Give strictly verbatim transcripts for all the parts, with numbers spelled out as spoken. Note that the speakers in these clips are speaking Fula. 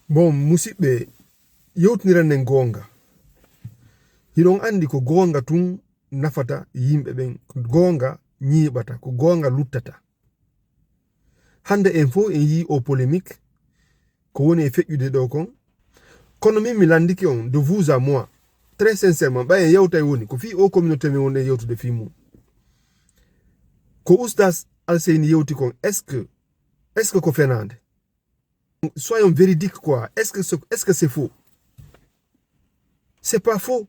Bon, musidɓe, yewtiniran en goonga. Hiɗon anndi ko goonga tun nafata yimɓe ɓen, ko goonga ñiiɓata, ko goonga luttata. Hannde en fof en yii o polémique, ko woni e feƴƴude ɗo kon. Kono min mi lanndike on, de vous à moi, très sincèrement, ɓay en yewtay woni, ko fii o communauté men wonɗen yewtude fii mum. Ko Oustaz Alseyni yewti kon, est-ce que, est-ce que ko fenaande? Soyons véridiques, quoi. Est-ce que c'est, est-ce que c'est faux? C'est pas faux.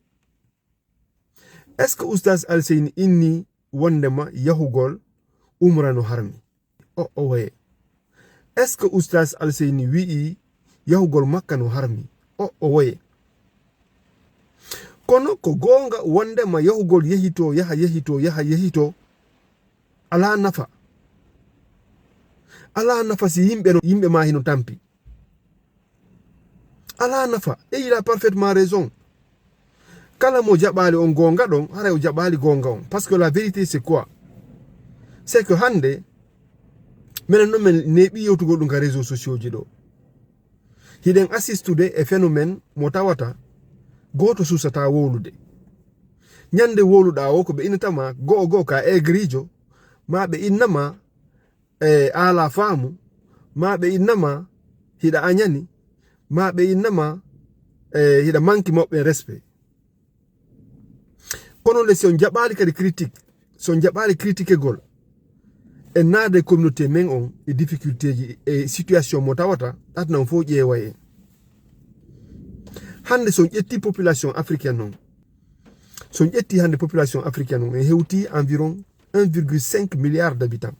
Est-ce que Oustaz Alseyni inni wondema yahugol umra no harmi? O, o woye. Est-ce que Oustaz Alseyni wi'i yahugol Makka no harmi? O, o woye. Kono ko goonga wondema yahugol yehito, yaha yehito, yaha yehito, alaa nafa. Alaa nafa si yimɓe no, yimɓe ma hino tampi. Alaa nafa. Et il a parfaitement raison. Kala mo jaɓaali on goonga ɗon, haray o jaɓaali goonga on. Parce que la vérité, c'est quoi? C'est que hannde, minen non min neeɓi yewtugol ɗum ka réseaux sociaux ji ɗo. Hiɗen assistude e phénomène mo tawata gooto suusataa wowlude. Ñande wowluɗaa o, ko ɓe innata ma go'o go'o ka aigrijo, maa ɓe inna ma, e, a alaa faamu, maa ɓe inna ma hiɗa añani, maa ɓe inna ma, e, hiɗa manki mawɓe ɓen respect. Kono le, si on jaɓaali kadi critique, si on jaɓaali critiquegol, en naada e communauté men on e difficulté ji e situation mo tawata aduna on fof ƴeeway en. Hannde si on ƴetti population africaine on, si on ƴetti hannde population africaine on, en hewti environ un virgule cinq milliard d'habitants,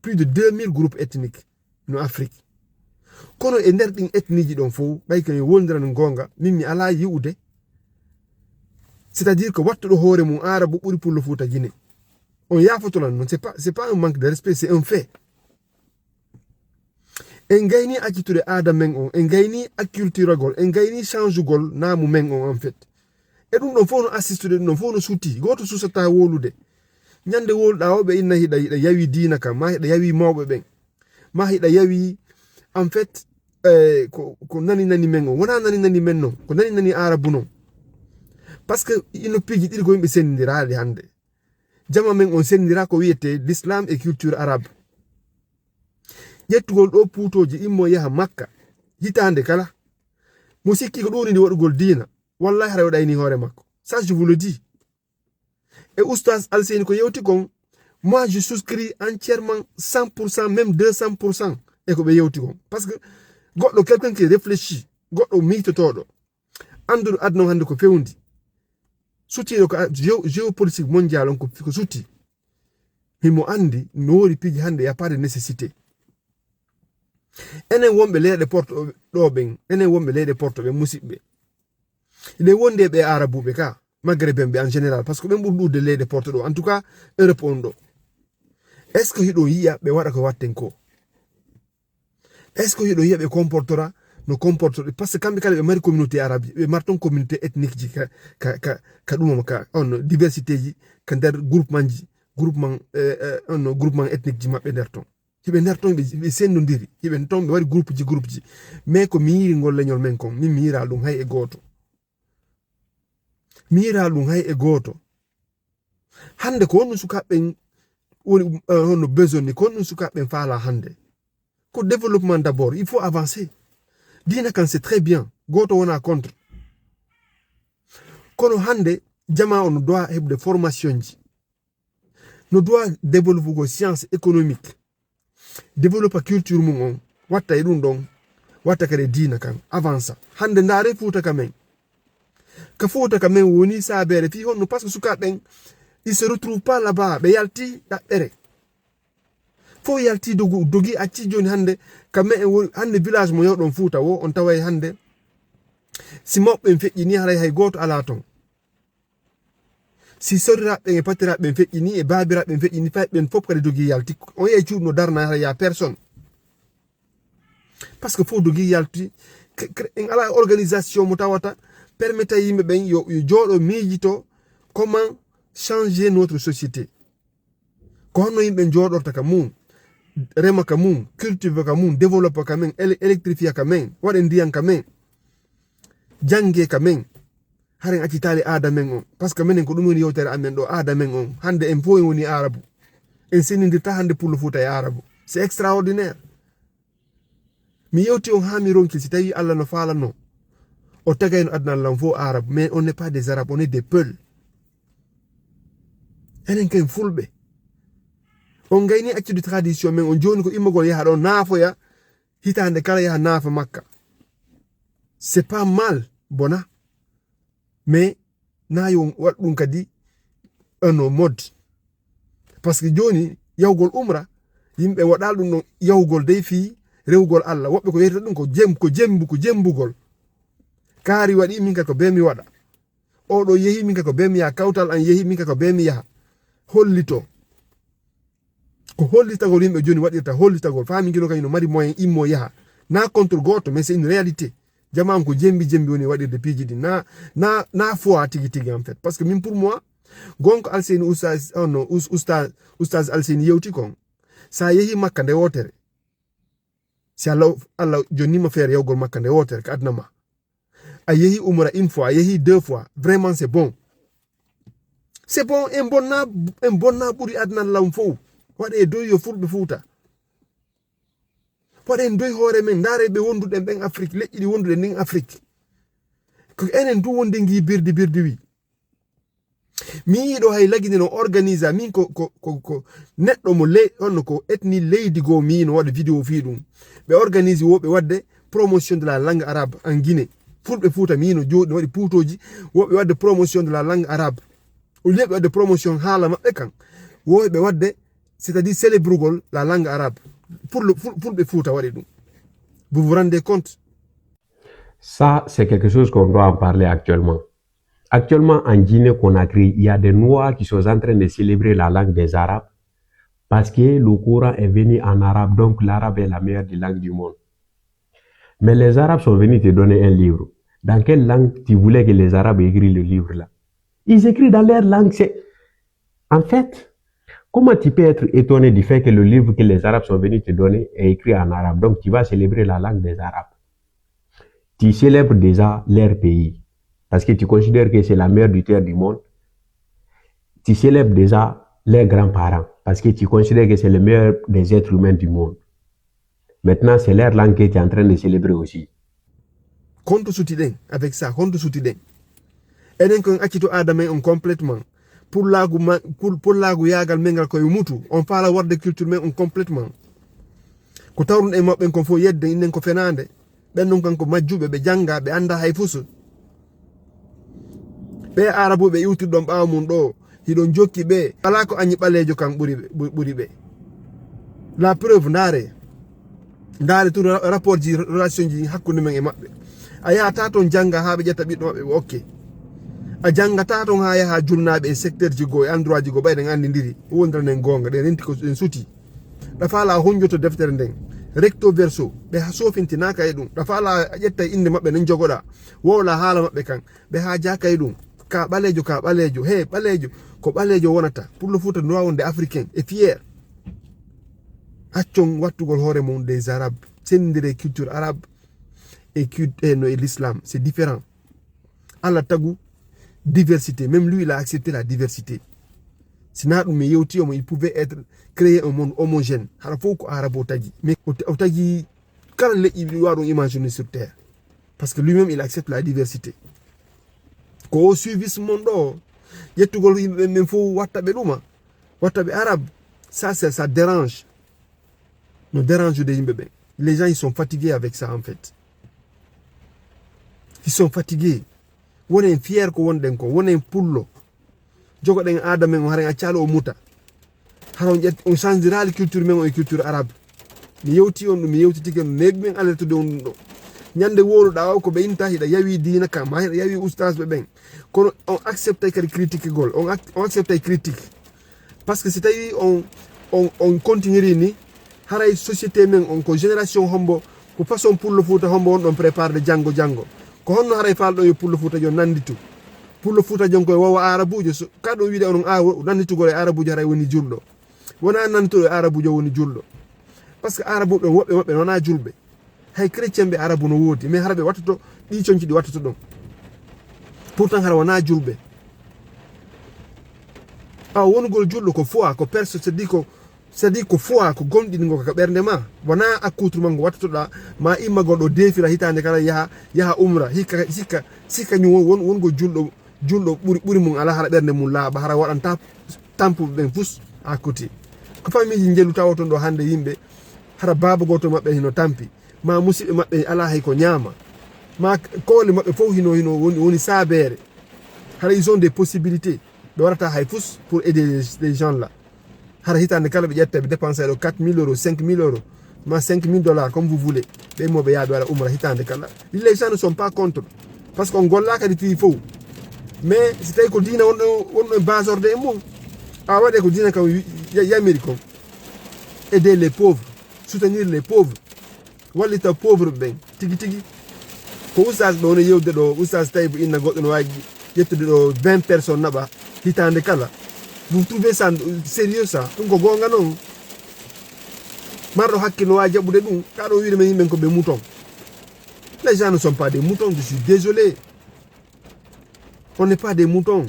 plus de deux mille groupes ethniques no Afrique. Kono e nder ɗin ethnie ji ɗon fof, ɓay ko en wondiran goonga, min mi alaa yi'ude. C'est-à-dire que wattuɗo hoore mum Aarabu ɓuri Pullo Fuuta Gine. On yaafotolan non, c'est pas, c'est pas un manque de respect, c'est un fait. En gayni accitude aada men on, en gayni acculturagol, en gayni changugol naamu men on en fait. E ɗum ɗon fof no assistude, ɗum ɗon fof no suuti. Gooto suusataa wowlude. Ñande wowluɗaa o ɓe inna hiɗa, hiɗa yawi diina kan, maa hiɗa yawi mawɓe ɓen. Maa hiɗa yawi, en fait, eh, ko, ko nani nani men on. Wonaa nani nani men non, ko nani nani Aarabu non. Parce que ino piiji ɗiɗi ko yimɓe senndiraade hannde. Jama men on senndira ko wiyetee l'islam et culture arabe. Ƴettugol ɗo puutooji immo yaha Makka hitaande kala. Mo sikki ko ɗum woni waɗugol diina, wallahi haray o ɗayni hoore makko. Ça, je vous le dis. E Oustaz Alseyni ko yewti kon, moi je souscris entièrement cent pour cent, même deux cents pour cent e ko ɓe yewti kon. Parce que goɗɗo, quelqu'un qui réfléchit, goɗɗo miijotooɗo, annduɗo aduna on hannde ko fewndi, sutiiɗo ko a-, géo-, géopolitique mondial on ko, ko suti. Himo anndi no woodi piiji hannde, y a pas de nécessité. Enen wonɓe leyɗe porto ɗo ɓen, enen wonɓe leyɗe porto ɓen, musidɓe. Hiɗen wondi e ɓe Aarabuɓe ka, Maghrébin ɓe en général, parce que ɓen ɓuri ɗuuɗude leyɗe porto ɗo, en tout cas, Europe on ɗo. Est-ce que hiɗon yi'a ɓe waɗa ko watten ko? Est-ce que hiɗon yi'a ɓe comportora no comportoɗe? Parce que kamɓe kala ɓe mari communauté arabe ji, ɓe mari ton communauté ethnique ji ka, ka, ka, ka ɗum ka, on diversité ji, ka nder groupement ji, groupement, eh, eh, on groupement ethnique ji maɓɓe nder ton. Hiɓe nder ton, ɓe, ɓe senndondiri. Hiɓe ton, ɓe waɗi groupe ji, groupe ji. Mais ko mi yiiri ngol leñol men kon, min mi yiira ɗum hay e gooto. Mi yiira ɗum hay e gooto. Hannde ko honno sukaaɓe ɓen woni, eh, honno besoin ni, ko honno sukaaɓe ɓen faala hannde? Ko développement d'abord, il faut avancer. Diina kan c'est très bien, gooto wona contre. Kono hannde jamaa on no doit heɓude formation ji. No doit développugo science économique. Développa culture mum on. Watta e ɗum ɗon. Watta kadi e diina kan. Avansa. Hannde ndaare Fuuta ka men. Ka Fuuta ka men woni saabeere fii honno, parce que sukaaɓe ɓen, ils se retrouvent pas là-bas. Ɓe yalti ɗaɓɓere. Fof yalti dogu, dogi acci jooni hannde ka men en woni, hannde village mo yewɗon Fuuta wo, on taway hannde si mawɓe ɓen feƴƴi ni, haray hay gooto alaa ton. Si soriraaɓe ɓen e patiraaɓe ɓen feƴƴi ni, e baabiraaɓe ɓen feƴƴi ni, fay ɓen fof kadi dogi yalti. On yi'ay cuuɗi no darna, haray y a personne. Parce que fof dogi yalti, ke-, ke-, en alaa organisation mo tawata permetta yimɓe ɓen yo, yo jooɗo miijito comment changer notre société. Ko honno yimɓe jooɗorta ka mum? rema ka mum, cultive ka mum, développe ka men, éle- électrifie ka men, waɗe ndiyan ka men, jannge ka men. Haren accitaali aada men on. Parce que menen ko ɗum woni yewtere amen ɗo, aada men on. Hannde en fof en woni Aarabu. En senindirta hannde Pullo Fuuta e Aarabu. C'est extraordinaire. Mi yewti on haa mi ronki, si tawi Allah no faalano, o tagayno aduna lan fof Aarabu. Mais on n'est pas des Arabes, on est des Peuls. Enen ken Fulɓe. On gayni accude tradition men on, jooni ko immagol yaha ɗon naafoya, hitaande kala yaha naafa Makka. C'est pas mal, bona. Mais na yo on waɗ ɗum kadi un mode. Parce que jooni yahugol umra, yimɓe waɗal ɗum ɗon yahugol dey fii rewugol Allah. Woɓɓe ko yeytata ɗum ko jem-, ko jembu-, ko jembugol. Kaari waɗi, min kadi ko bee mi waɗa. Oɗo yehi, min kadi ko bee mi yaha. Kawtal an yehi, min kadi ko bee mi yaha. Hollito. Ko hollitagol yimɓe jooni waɗirta, hollitagol. Faa min ngino kañum no mari moyen immo yaha. Na contre gooto, mais c'est une réalité. Jamaa on ko jembi jembi woni waɗirde piiji ɗin. Na, na, na foi tigi tigi en fait. Parce que min pour moi, gonko Alseyni Oustaz, oh non, Oustaz, Oustaz Alseyni yewti kon. Sa yehi Makka nde wootere. Si Allah, Allah jonnima feere yahugol Makka nde wootere ka aduna ma. A yehi umra une fois, a yehi deux fois. Vraiment, c'est bon. C'est bon, en bonna, en bonna ɓuri aduna lan fof. Waɗe doy yo Fulɓe Fuuta. Waɗen doy hoore men, ndaare ɓe wonduɗen ɓen Afrique, leƴƴi ɗi wonduɗen ɗin Afrique. Ko enen du wonde ngi birdi birdi wi. Mi yiɗo hay lagine no organisa, min ko, ko, ko, ko neɗɗo mo ley, on ko ethnie leydi goo mi yiɗo waɗa vidéo fii ɗum. Ɓe organise wo ɓe waɗde promotion de la langue arabe en Guinée. Fulɓe Fuuta mi yiɗo jooɗi waɗi puutooji, wo ɓe waɗde promotion de la langue arabe. Au lieu ɓe waɗde promotion haala maɓɓe kan, wo ɓe waɗde, c'est-à-dire célébrugol la langue arabe. Pour le, pour, Fulɓe Fuuta waɗi ɗum. Vous vous rendez compte? Ça, c'est quelque chose qu'on doit en parler actuellement. Actuellement, en Guinée-Conakry, il y a des Noirs qui sont en train de célébrer la langue des Arabes parce que le Coran est venu en arabe, donc l'arabe est la meilleure des langues du monde. Mais les Arabes sont venus te donner un livre. Dans quelle langue tu voulais que les Arabes écrivent le livre là? Ils écrivent dans leur langue. C'est... En fait, comment tu peux être étonné du fait que le livre que les Arabes sont venus te donner est écrit en arabe? Donc tu vas célébrer la langue des Arabes. Tu célèbres déjà leur pays parce que tu considères que c'est la meilleure du terre du monde. Tu célèbres déjà leurs grands-parents parce que tu considères que c'est le meilleur des êtres humains du monde. Maintenant, c'est leur langue que tu es en train de célébrer aussi. Honto suti ɗen avec ça? Honto suti ɗen? Enen ko en accito aada men on complètement. Pullaagu ma, pul-, pullaagu yaagal men ngal koye mutu. On faala warde culture men on complètement. Ko tawruɗen e maɓɓen kon fof yedde, innen ko fenaande. Ɓen non kanko majjuɓe, ɓe jannga, ɓe annda hay fusu. Ɓe Arabuɓe iwtirɗon ɓaawo mum ɗo, hiɗon jokki ɓe. Alaa ko añi ɓaleejo kan ɓuri ɓe, ɓuri ɓe. La preuve, ndaare. Ndaare tun ra-, rapport ji, relation ji hakkunde men e maɓɓe. A yahata ton jannga haa ɓe ƴetta ɓiɗɗo maɓɓe ɓe okke. A janngata ton haa yaha julnaaɓe e secteur ji goo e endroit ji goo ɓayɗen anndindiri. Wondiran en goonga, ɗen renti ko en suti. Ɗa faala a honjoto deftere nden. Recto verso, ɓe ha soofintinaaka e ɗum. Ɗa faala a ƴetta e innde maɓɓe nden jogoɗa. Wowla haala maɓɓe kan. Ɓe haajaaka e ɗum. Ka ɓaleejo, ka ɓaleejo. He, ɓaleejo. Ko ɓaleejo wonata. Pullo Fuuta no waawi wonde africain e fier. Accon wattugol hoore mum des Arabes. Senndire culture arabe e cul-, e no e l'islam. C'est différent. Allah tagu diversité. Même lui, il a accepté la diversité. Sinon, ɗum mi yewti omo, il pouvait être créé un monde homogène. Hara fof ko Arabo tagi. Mais o, o tagi kala leƴƴi ɗi waɗon imaginer sur terre. Parce que lui-même, il accepte la diversité. Ko o suivisme mon ɗo, ƴettugol yimɓe ɓen, ɓen fof watta ɓe ɗuma, watta ɓe Arabe. Ça, c'est, ça dérange. No dérange de yimɓe ɓen. Les gens, ils sont fatigués avec ça, en fait. Ils sont fatigués. Wonen fier ko wonɗen ko. Wonen pullo. Jogoɗen aada men o, haren accaali o muta. Hara on ƴet-, on change-iraali culture men o e culture arabe. Mi yewti on ɗum, mi yewtitike on, neeɓi men alertude on ɗum ɗo. Ñande wowluɗaa o ko ɓe inta hiɗa yawi diina ka, ma hiɗa yawi ustaasɓe ɓen. Kono on acceptay kadi critique gol, on ac-, on acceptay critique. Parce que si tawi on, on, on continuiri ni, haray société men on ko génération hombo, ko façon pullo Fuuta hombo on ɗon préparde janngo janngo. Ko honno haray faalɗon yo pullo Fuuta jon nannditu? Pullo Fuuta jon koye wowa Arabuujo, so, ka ɗum wiide onon a-, nannitugol e Arabuujo haray woni julɗo. Wona nannituɗo e Arabuujo woni julɗo. Parce que arabu ɓe woɓɓe maɓɓe wonaa julɓe. Hay chrétien ɓe arabu no woodi, mais hara ɓe wattoto ɗi conci ɗi wattoto ɗon. Pourtant hara wonaa julɓe. Awa wonugol julɗo ko foi, ko perso, c'est-à-dire ko, c'est-à-dire ko foi, ko gomɗingol ka ɓernde ma. Wonaa accoutrement ngo wattotoɗa, ma immagol ɗo defila hitaande kala yaha, yaha umra, hikka, sikka, sikka ñu won, won, wonugol julɗo, julɗo ɓuri, ɓuri mum ala hara ɓernde mum laaɓa, hara waɗanta tampuɓe ɓen fus à côté. Ko famille ji njelu tawoton ɗo hannde yimɓe, hara baaba gooto maɓɓe hino tampi, ma musiɓɓe maɓɓe ala hay ko ñaama, ma koole maɓɓe fof hino, hino woni, woni saabeere. Hara ils ont des possibilités. Ɓe waɗata hay fus pour aider les, les gens là. Hara hitaande kala ɓe ƴetta ɓe dépense ɗo quatre mille euros, cinq mille euros, ma cinq mille dollars, comme vous voulez. Ɓe mo ɓe yaaɓe waɗa umra hitaande kala. Les gens ne sont pas contre. Parce que on golla kadi fii fof. Mais si tawi ko diina wonɗo, wonɗo e basorde e mum, a waɗe ko diina kam wi-, ya-, yamiri kon. Aider les pauvres, soutenir les pauvres. Wallita pauvre ɓen tigi tigi. Ko oustaz ɓe woni yewde ɗo, oustaz Taïb Inna goɗɗo no waawi ƴettude ɗo vingt personnes naɓa hitaande kala. Vous trouvez ça sérieux ça? Ɗum ko goonga non. Marɗo hakkille no waawi jaɓude ɗum. Ka ɗo wiide men yimɓe ko ɓe mouton. Les gens ne sont pas des moutons, je suis désolé. On n'est pas des moutons.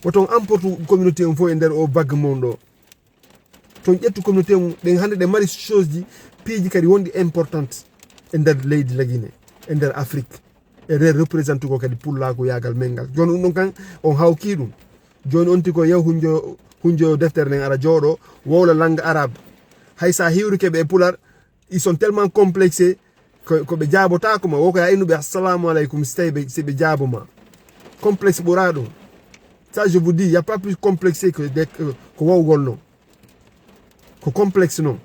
Woton emporte communauté on fof e nder o vague mon ɗo. Ton ƴettu communauté mum, ɗen hannde ɗe mari chose ji, piiji kadi wonɗi importante e nder leydi Lagine, e nder Afrique, e nder représentugol kadi pullaaku yaagal men ngal. Jooni ɗum ɗon kan, on hawki ɗum. Jooni on tigi ko yahu hunjo, hunjo deftere nden ara jooɗo, wowla langue arabe. Hay sa hiwrike ɓe e pular, ils sont tellement complexés, ko, ko ɓe jaabotaako ma, wo ko ya innuɓe assalamu aleykum, si tawi ɓe, si ɓe jaabo ma. Complexe ɓuraa ɗum. Ça, je vous dis, y a pas plus complexé que de, que, ko wowgol non. Ko complexe non.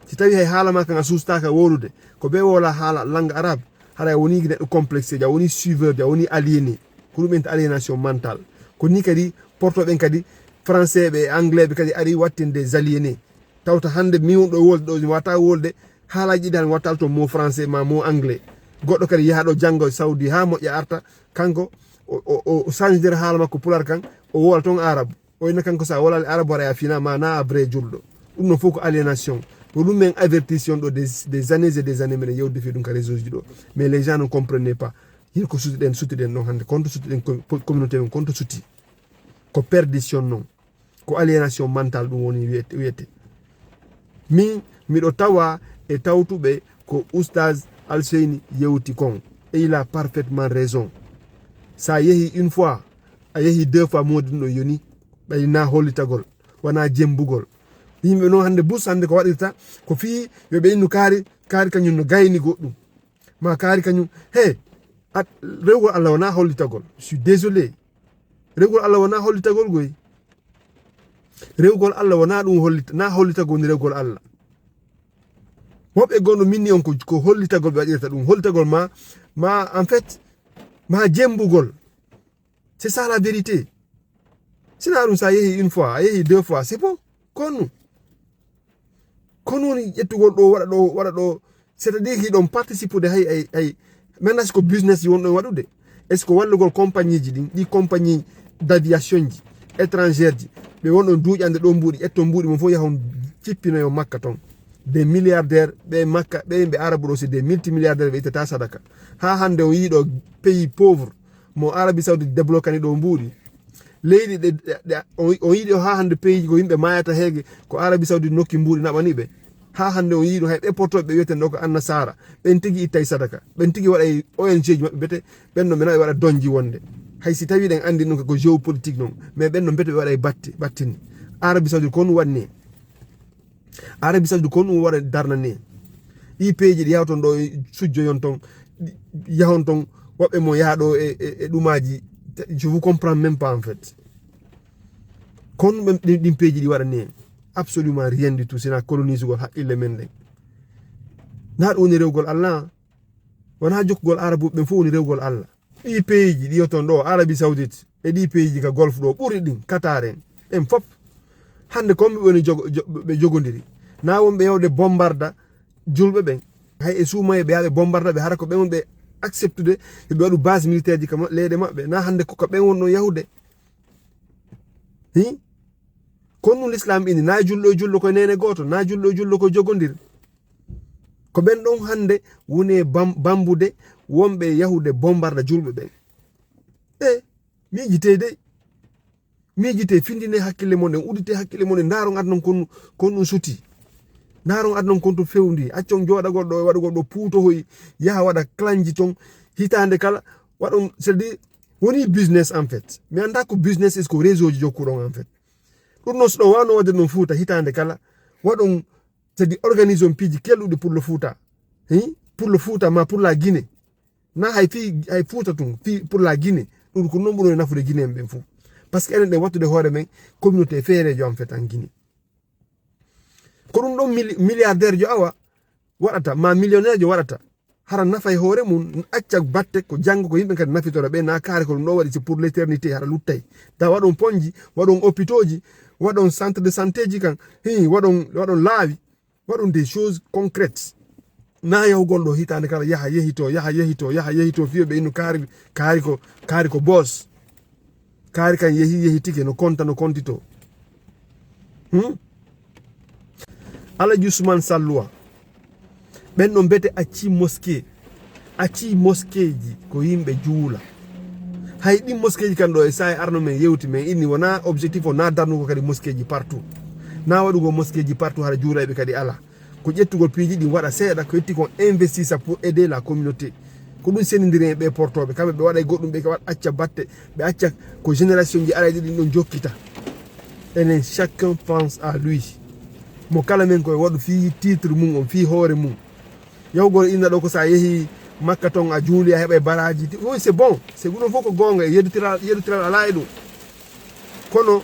Si tawi hay haala ma kan a suustaaka wowlude, ko ɓe wowla haala langue arabe, haɗa a woni neɗɗo complexé, a woni suiveur, a woni aliéné. Ko ɗum en aliénation mentale. Ko ni kadi porto ɓen kadi français ɓe e anglais ɓe kadi ari wattin des aliénés. Tawta hannde mi wonɗo wolde ɗo, mi wata wolde haalaaji ɗiɗi, hannde wattal to mo français ma mo anglais. Goɗɗo kadi yaha ɗo janngo Saudi haa moƴƴa arta, kanko o, o, o, o change nder haala makko pular kan, o wowla ton arabe. O inna kanko sa wolali arabe wara ya fina ma na a vrai julɗo. Ɗum no fof ko aliénation. Ko ɗum men avertisi on ɗo des, des années et des années meɗen yewde fii ɗum ka réseau ji ɗo. Mais les gens ne comprenaient pas. Hino ko sutuɗen, sutuɗen ɗon hannde. Konto sutuɗen ko, ko, communauté on, konto suti. Ko perdition non. Ko aliénation mentale ɗum woni wiyete, wiyete. Min, miɗo tawa e tawtuɓe ko Oustaz Alseyni yewti kon. Et il a parfaitement raison. Sa yehi une fois, a yehi deux fois, moodi ɗum ɗo yoni. Ɓay na hollitagol, wona jembugol. Yimɓe noon hannde bus hannde ko waɗirta, ko fii yo ɓe innu kaari, kaari kañum no gayni goɗɗum. Ma kaari kañum, he, at-, rewgol Allah wona hollitagol. Je suis désolé. Rewgol Allah wona hollitagol goy. Rewgol Allah wona ɗum hollita-, na hollitagol ni rewgol Allah. Woɓɓe gonno minni on ko, ko hollitagol ɓe waɗirta ɗum. Hollitagol ma, ma, en fait, ma jembugol. C'est ça la vérité. Sina ɗum sa yehi une fois, a yehi deux fois, c'est bon. Konnu. Kono woni ƴettugol ɗo, waɗa ɗo, waɗa ɗo, c'est-à-dire hiɗon participude hay, hay, hay. Maintenant, est-ce que business ji wonɗon waɗude? Est-ce que wallugol compagnie ji ɗin, ɗi compagnie d'aviation ji, étrangère ji, ɓe wonɗon duuƴande ɗo mbuuɗi, ƴetton mbuuɗi mon fof yahon cippinoyo Makka ton. Des milliardaires, ɓe Makka, ɓe yimɓe Arabu ɗo, c'est des multimilliardaires, ɓe ittata sadaka. Ha hannde on yiiɗo pays pauvre, mo Arabie Saoudite débloquani ɗo mbuuɗi. Leydi ɗe, ɗe, ɗe, on, on yiɗi o ha hannde pays ko yimɓe mayata heege, ko Arabie Saoudite nokki mbuuɗi naɓani ɓe. Ha hannde on yiɗo hay ɓe portoɓe ɓe wiyeten ɗo ko Annasara. Ɓen tigi ittay sadaka. Ɓen tigi waɗay O N G ji maɓɓe bete, ɓen no ɓe naɓe waɗa donji wonde. Hay si tawi ɗen andi ɗum ko géopolitique non, mais ɓen no bete ɓe waɗay batti, battini. Arabie Saoudite ko on waɗni. Arabie Saoudite ko ɗum waɗa darnani en. Ɗi peeji ɗi yahton ɗo, sujjoyon ton, ɗi yahon ton, woɓɓe mo yaha ɗo e, e, e ɗumaji, je vous comprends même pas en fait. Kon ɓen, ɗin, ɗin peeji ɗi waɗani en absolument rien du tout, sina colonisugol haqqille men ɗen. Na ɗum woni rewgol Allah? Wona jokkugol Arabuɓe ɓen fof woni rewgol Allah. Ɗi peeji ɗi yotton ɗo, Arabie Saoudite, e ɗi peeji ka Golfe ɗo, ɓuri ɗin, Qatar en, ɓen fop. Hannde kon ɓe woni jogo-, jo-, ɓe jogodiri. Na wonɓe yawde bombarda julɓe ɓen. Hay e suumaye ɓe yaaɓe bombarda ɓe, hara ko ɓen wonɓe acceptude yo ɓe waɗu base militaire ji ka ma-, leyɗe maɓɓe. Na hannde ko ka ɓen wonno yahude. Hi? Kono ɗum l'islam ini, na julɗo e julɗo koye nene gooto, na julɗo e julɗo koye jogondir. Ko ɓen ɗon hannde woni e bam-, bambude wonɓe yahude bombarda julɓe ɓen. E miijitee dey. Miijitee, findinee hakkille mon ɗen, uditee hakkille mon ɗen, ndaaron aduna on kon, kon ɗum suti. Ndaaron aduna on kon to fewndi. Accon jooɗagol ɗo e waɗugol ɗo puutohoy, yaha waɗa clanji ton. Hitaande kala, waɗon, c'est-à-dire, woni business en fait. Mi anndaa ko business is ko réseau ji jokkuɗon en fait. Ɗum noon so ɗon wano waɗde ɗum Fuuta hitaande kala, waɗon, c'est-à-dire organise on piiji kelɗuɗi pour le Fuuta. Hein? Pour le Fuuta ma pour la Guinée. Na hay fi, hay Fuuta tun, fi pour la Guinée. Ɗum ko non ɓuri nafude Guinée en ɓen fof. Parce que enen ɗen wattude hoore men communauté feerejo en fait en Guinée. Ko ɗum ɗon mili-, milliardaire jo awa waɗata, ma millionnaire jo waɗata. Hara nafa e hoore mum, acca batte ko janngo ko yimɓe kadi nafitora ɓe, na kaare ko ɗum ɗo waɗi, c'est pour l'éternité, hara luttay. Ta waɗon ponji, waɗon hôpitaux ji, waɗon centre de santé ji kan, hi, waɗon, waɗon laawi, waɗon des choses concrètes. Na yahugol ɗo hitaande kala, yaha yehito, yaha yehito, yaha yehito, fiyo ɓe inno kaari, kaari ko, kaari ko boss. Kaari kan yehi, yehitike, no konta, no kontito. Hmm? Alaji Usman Salluwa. Ɓen ɗon mbete acci mosquée. Acci mosquée ji ko yimɓe juula. Hay ɗin mosquée ji kan ɗo e sa'i arno men yewti men inni wona objectif o na darnugo kadi mosquée ji partout. Na waɗugo mosquée ji partout hara juulayɓe kadi ala. Ko ƴettugol piiji ɗin waɗa seeɗa, ko yetti kon investisa pour aider la communauté. Ko ɗum senindiri en ɓe portooɓe, kamɓe ɓe waɗa e goɗɗum, ɓe ka waɗa acca batte, ɓe acca ko génération ji arayɗi ɗin ɗon jokkita. Enen chacun pense à lui. Mo kala men koye waɗu fii titre mum on, fii hoore mum. Yahugol inna ɗo ko sa yehi Makka ton a juuli a heɓa e baraji. Oui, c'est bon. C'est ɗum fof ko goonga e yeddotiral, yeddotiral alaa e ɗum. Kono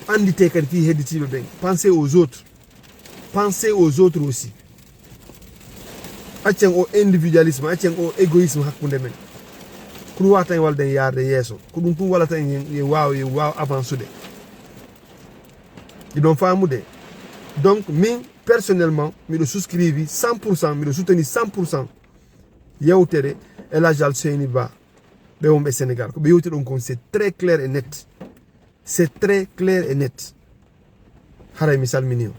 andite kadi fii hedditiiɓe ɓen. Pensez aux autres. Pensez aux autres aussi. Accen o individualisme, accen o égoïsme hakkunde men. Ko ɗum wata en walde en yaarde yeeso. Ko ɗum tun walata en yen, yen waawa, yen waawa avancude. Ɗi ɗon faamude. Donc, min, personnellement, miɗo souscrivi cent pour cent, miɗo soutenir cent pour cent yewtere El Hadj Alseyni Ba, ɓe wonɓe Sénégal. Ko ɓe yewti ɗon kon, c'est très clair et net. C'est très clair et net. Haray mi salmini on.